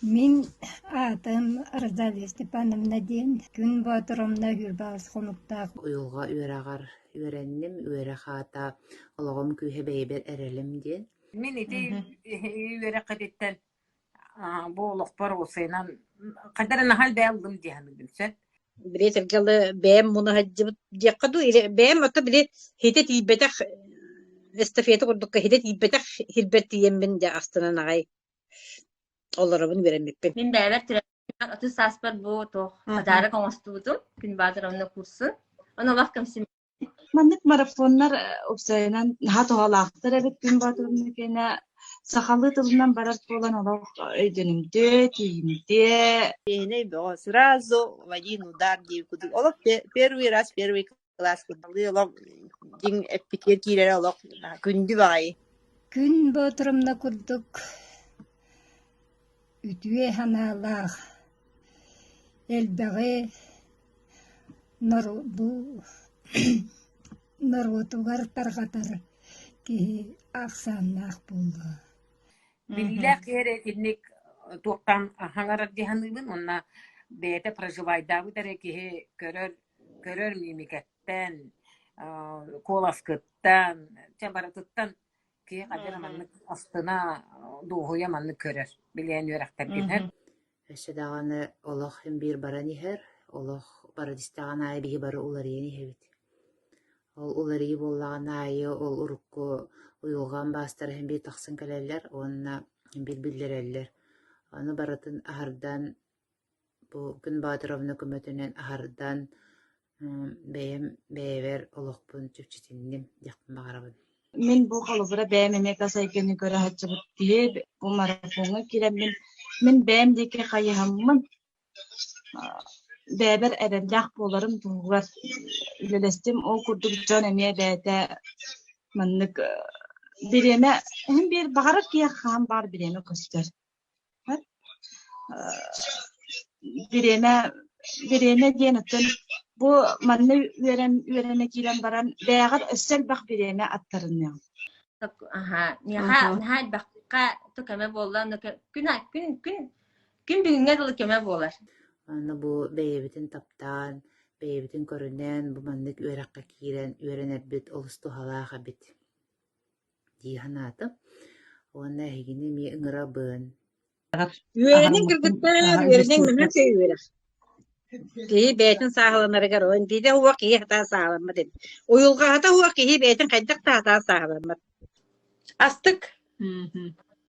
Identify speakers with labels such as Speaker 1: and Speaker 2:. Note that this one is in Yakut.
Speaker 1: Мин аатым Розалия Степановна диэн, Күн Боотуровна Үһүрбаҕас хонуктаах
Speaker 2: Уйулҕа үөрэҕэр үөрэнним, үөрэх аата «Олоҕум күүһэ бэйэбэр эрэлим» диэн.
Speaker 3: Мин ити үөрэххититтэн бу олохпор уопсайынан хайдах эрэ наһаа элбэҕи ыллым дии саныыбын сөп.
Speaker 4: Били этэргэ бэйэм муна сылдьыбыт диэххэ дуу, или бэйэм ото били хитэ тиийбэтэх эстафета курдукка хитэ тиийбэтэх сирбэр тиийэммин дьэ астынан аҕай олоробун үөрэммиппин.
Speaker 5: Мин бэйэбэр төрөппүт 30 сааспар бу туох подарок оҥостубутум Күн Баатыровна курсун. Ону олох кэмсим
Speaker 6: Маннык марафоннар уопсайынан наһаа туһалаахтар эбит Күн Боотурун кэнэ сахалыы тылынан барар буолан олох өйдөнүмтүө, тиийимтиэ.
Speaker 7: Чиэһинэй бөҕө сразу в один удар диир курдук олох первый раз первый класс курдук олох дьиҥ эппитигэр киирэрэ олох күндү баҕайы.
Speaker 1: Күн Боотуровна курдук үтүө санаалаах, элбэҕи норуотугар тарҕатар киһи ахсааннаах буолуо.
Speaker 3: Билиилээх киһи эрэ итинник туохтаан хаҥарар дии саныыбын уонна бэйэтэ проживайдаабыт эрэ киһи көрөр көрөр мимикэттэн, куоласкыттан, чэ барытыттан киһи хайдах эрэ маннык астына, дуоһуйа маннык көрөр, билиэн үөрэхтэргин
Speaker 2: Өссө даҕаны олох син биир баран иһэр, олох баран истэҕин аайы биһи бары уларыйан иһэбит. Ол уларыйыы буоллаҕын аайы ол урукку уйулҕан баастара син биир тахсан кэлэллэр уонна син биир биллэрэллэр. Ону барытын аһардан бу Күн Боотуровна көмөтүнэн аһардан бэйэм бэйэбэр олохпун чэпчэтинним диэхпин баҕарабын.
Speaker 6: Мин бу холобура бэйэм эмиэ тас эйгэни көрө сылдьыбыт киһи бу марафоҥҥа киирэммин мин бэйэм диэки хайыһаммын бэйэбэр эрэллээх буоларым туһугар үлэлэстим. Ол курдук дьон эмиэ бэйэтэ маннык бириэмэ иһин биир баҕарар киһиэхэ хаһан баар бириэмэ көстөр. Бириэмэ бириэмэ диэн оттон бу манна үөрэн үөрэнэ киирэн баран бэйэҕэр өссө элбэх бириэмэ аттарыныаҥ.
Speaker 5: Аха, миэхэ наһаа элбэххэ то көмө буолла, күн күн күн күн бүгүҥҥэ дылы көмө буолар.
Speaker 2: Аны бу бэйэбитин таптаан, бэйэбитин көрүнэн бу маннык үөрэххэ киирэн үөрэнэрбит олус туһалаах эбит дии санаатым. Уонна эһигини эмиэ ыҥырабын.
Speaker 4: Үөрэниҥ кыргыттар, үөрэниҥ наһаа үчүгэй үөрэх. Киһи бэйэтин сааһыланарыгар ол биирдэ уох киһи сатаан сааһыламмат эбит. Уйулҕаһыта уох киһи бэйэтин хайдах да сатаан сааһыламмат.
Speaker 8: Астык.